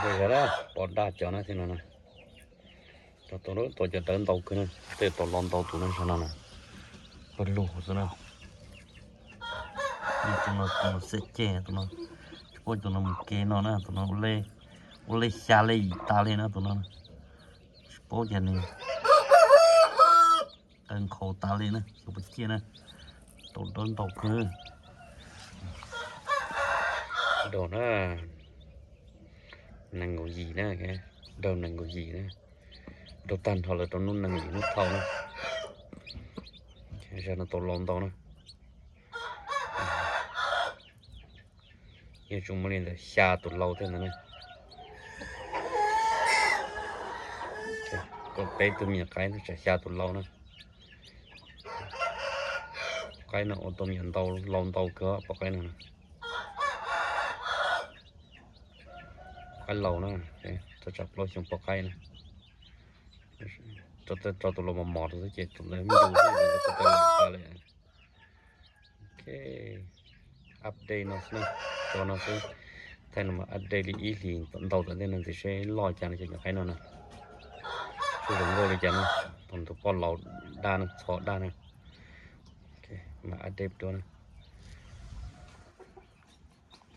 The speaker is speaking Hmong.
Zag na, pom daj cov na thiab no na. Cov tau, tau cov dawb ntau kawg na, tej tau los ntau tus na, zag no na. Pawg lug xwb na. Tus no, tus no xeb ceg, tus no, tsis paub tus no mus kev no na, tus no ua lej xya lej yim tas li na, tus no tsis paub cas nws qawg nkhaus tas li na, xyov puas ciaj na. Tau dawb ntau kawg. Daug na, nees nkaum yim na, daug nees nkaum yim na. Daug tag nrho lawm rau hnub nees nkaum yim hnub thaum na. Zag no tau lau ntau na. Yeej tsuas muaj li ntawm xya tus lau thiab ntawd na. Kaum peb tug me nyuam qaib tsam xya tus lau na. Qaib no ua tau me nyuam ntau, lau ntau kawg poj qaib no. Qaib laus na, tau tsam plaub xyoo poj qaib na. Rau tus laus mos mos rau xwb ces tus ntawd me nyuam xwb, tus ntawd tau tas li. Ok, update no xwb, tso no xwb. Thaij no mas update li ib hlis ntau tom ntej no ntxiv seb loj cas no cov nyuam qaib no na. Seb zoo nkauj li cas no, tus poj laus daj no, txho daj no. Mas update dua na.